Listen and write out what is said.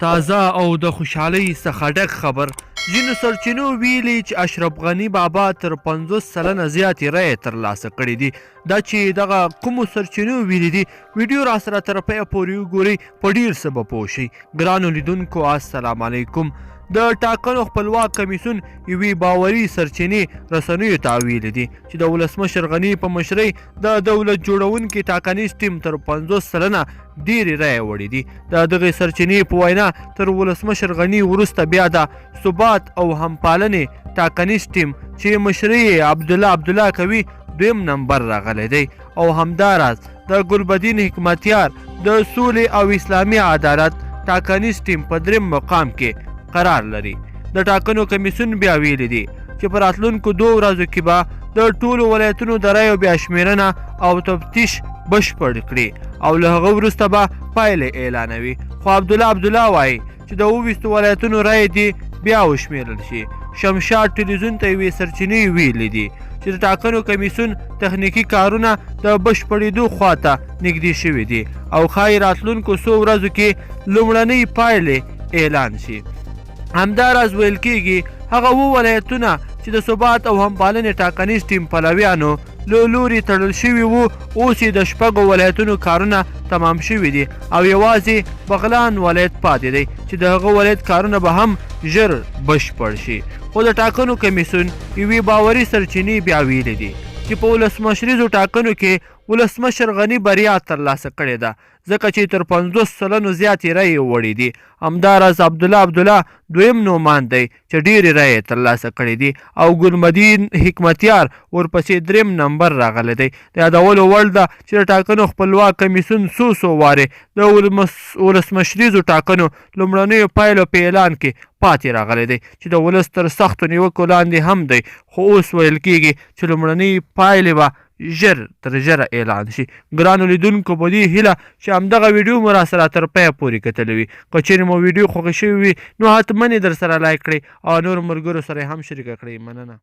تازه او د خوشحالۍ څخه ډک خبر، ځینو سرچینو ویلي چې اشرف غني بابا تر 50% زیاتې رایې ترلاسه کړې دي. دا چې دغه کومو سرچینو ویلي دي، ویډیو راسره تر پایه پورې وګورئ، په ډیر څه به پوه شئ. ګرانو لیدونکو السلام علیکم. د ټاکنو خپلواک کمیسیون یوې باوري سرچینې رسنیو ته ویلي دي چې د ولسمشر غني په مشرۍ د دولت جوړونکي ټاکنیز ټیم تر 50% ډېرې رایې وړې دي. د دغې سرچینې په وینا تر ولسمشر غني وروسته بیا د ثبات او همپالنې ټاکنیز ټیم چې مشري یې عبدالله عبدالله کوي دویم نمبر راغلی دی او همداراز د ګلبدین حکمتیار د سولې او اسلامي عدالت ټاکنیز ټیم په دریم مقام کې قرار لري. د ټاکنو کمیسیون بیا ویلي دي چې په راتلونکو دوو ورځو کې به د ټولو ولایتونو د رایو بیا شمیرنه او تفتیش بشپړ کړي او له هغه وروسته به پایلې اعلانوي. خو عبدالله عبدالله وایي چې د 27 ولایتونو رایې دې بیا وشمیرل شي. شمشاد ټلویزیون ته یوې سرچینې ویلي دي چې د ټاکنو کمیسیون تخنیکي کارونه د بشپړېدو خواته نږدې شوي دي او ښایي راتلونکو څو ورځو کې لومړنۍ پایلې اعلان شي. همداراز ویل کیږي هغه اووه ولایتونه چې د ثبات او همپالنې ټاکنیز ټیم پلویانو له لوري تړل شوي وو، اوس یې د شپږو ولایتونو کارونه تمام شوي دي او یوازې بغلان ولایت پاتې دی چې د هغه ولایت کارونه به هم ژر بشپړ شي. خو د ټاکنو کمیسیون یوې باوري سرچینې بیا ویلي دي چې په ولسمشریزو ټاکنو کې ولسمشر غني بریا ترلاسه کړې ده، ځکه چې تر 50% زیاتې رایې یې وړې دي. همداراز عبدالله عبدالله دویم نوماند دی چې ډېرې رایې یې ترلاسه کړې دي او ګلمدین حکمتیار ورپسې دریم نمبر راغلی دی. د یادولو وړ ده چې د ټاکنو خپلواک کمیسیون څو څو وارې د ولسمشریزو ټاکنو لومړنیو پایلو په اعلان کې پاتې راغلی دی چې د ولس تر سختو نیوکو لاندې هم دی، خو اوس ویل کېږي چې لومړنۍ پایلې به ژر تر ژره اعلان شي. ګرانو لیدونکو په دې هیله چې همدغه ویډیو مو راسره تر پایه پورې کتلې وي. که چیرې مو ویډیو خوښه شوې وي نو حتما یې درسره لایک کړئ او نورو ملګرو سره یې هم شریکه کړئ. مننه.